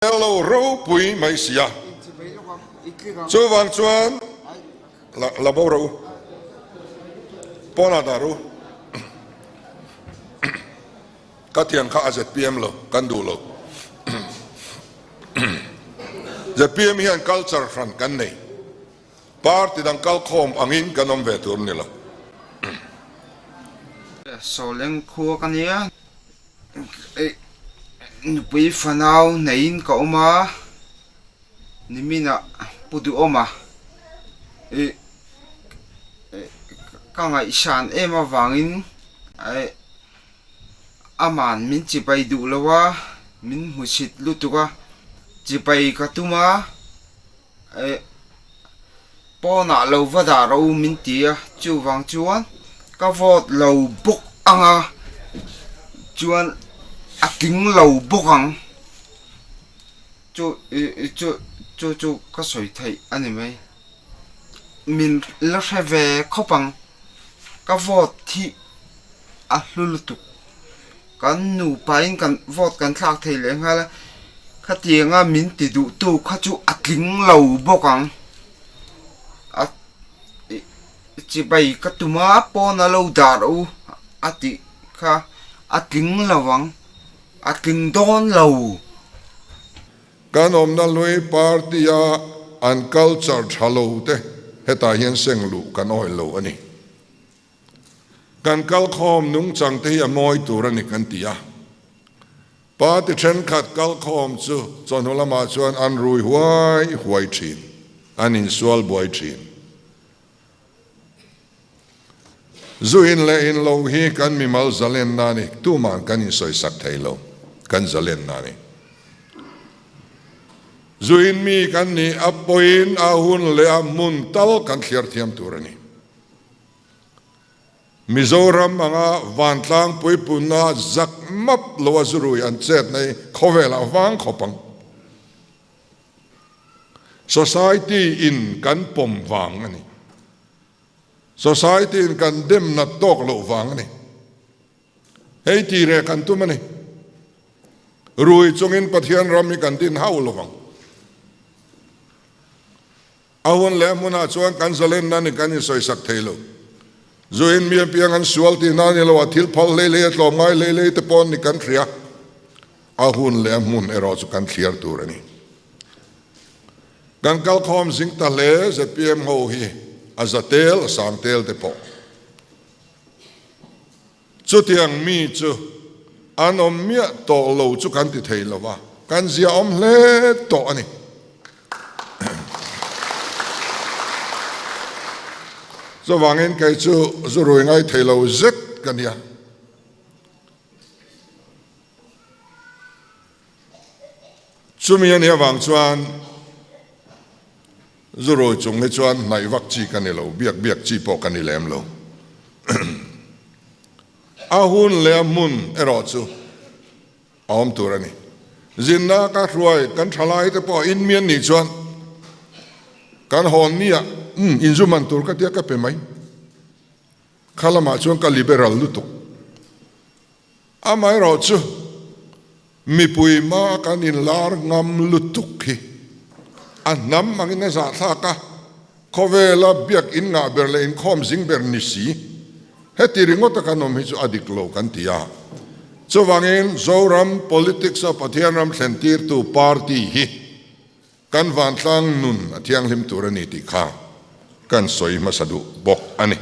Lo ropui mai si a, chuvang chuan la bo rawh u, pawnah dah rawh u, ka thian kha a zpm lo, kan duh lo. Zpm hian culture hran kan nei, party dang kalkhawm angin kan awm ve tur a ni lo. Sawleng khua ka nia. Nupui fanau neiin ka awm a, niminah Pu Duhawma ih ka ngaihsan em avangin aman min chibai duh lo a, min hmusit lutuk a, chibai ka tum a, pawnah lo va dah rawh u min ti a, chuvang chuan ka vote lo bawk ang a, chuan a tling lo bawk ang chu ih chu chu chu ka sawi theih a ni mai, min la hre ve khawp ang, ka vote hi a hlu lutuk. Kan nupain kan vote kan thlak thei leh nghal a, khatianga min ti duhtu kha chu a tling lo bawk ang. A chibai ka tum a, pawn a lo dar u a tih kha a tling lo ang, a tling dawn lo. Kan awmna lui party-a an culture tha lo te hetah hian seng luh kan awih lo a ni. Kan kalkhawm nungchang te hi a mawi tur a ni kan ti a. Party thenkhat kalkhawm chu chawhnu lamah chuan an rui huai huai thin, an insual buai thin. Zu in leh in lo hi kan mimal zalenna a ni, tuman kan insawisak thei lo, kan zalenna a ni. Zu in mi kan nih a pawhin a hun leh a hmun tal kan thliar thiam tur a ni. Mizoram anga vantlang puipunna zak map lo a zurui an chet na hi khawvel ah vang khawp ang. Society in kan pawm vang a ni. Society in kan dem nat tawk loh vang a ni. Hei ti reh kan tum a ni. Rui chungin Pathian ram hi kan din hauh lo vang. A hun leh hmunah chuan kan zalenna ni kan insawisak thei lo. Zuin mi apiang an sual tihna a ni lo, a thil phal hlei hlei, a tlawmngai hlei hlei te pawh ni kan hria. A hun leh a hmun erawh chu kan thliar tur a ni. Kan kalkhawm zing ta hle zpm ho hi a za tel, a sang tel te pawh. Chutiang mi chu an awm miah tawh lo chu kan ti thei lo va, kan zia awm hle tawh a ni. Chuvangin kei chu zu rui ngai thei lo zet ka nia. Chumi a nih avang chuan zu rui chung hi chuan hnaih vak chi ka ni lo, biak biak chi pawh ka ni lem lo. A hun leh a hmun erawh chu a awm tur a ni. Zinna ka hruai kan thalai te pawh in mian nih chuan kan hawn nia umm inzu man tur ka tia ka pe mai. Kha lamah chuan ka liberal lutuk. Amaherawhchu, mipui hmaa kan inlar ngam lutuk hi a hnam angin a zahthlak a, khawvela biak in ngah ber leh inkhawm zing ber ni si, heti ringawta kan awm hi chu a dik lo kan ti a. Chuvangin Zoram politics-a Pathian ram thlentirtu party hi kan vantlang nun a thianghlim tur a ni tih kha kan sawi hmasa duh bawk a ni.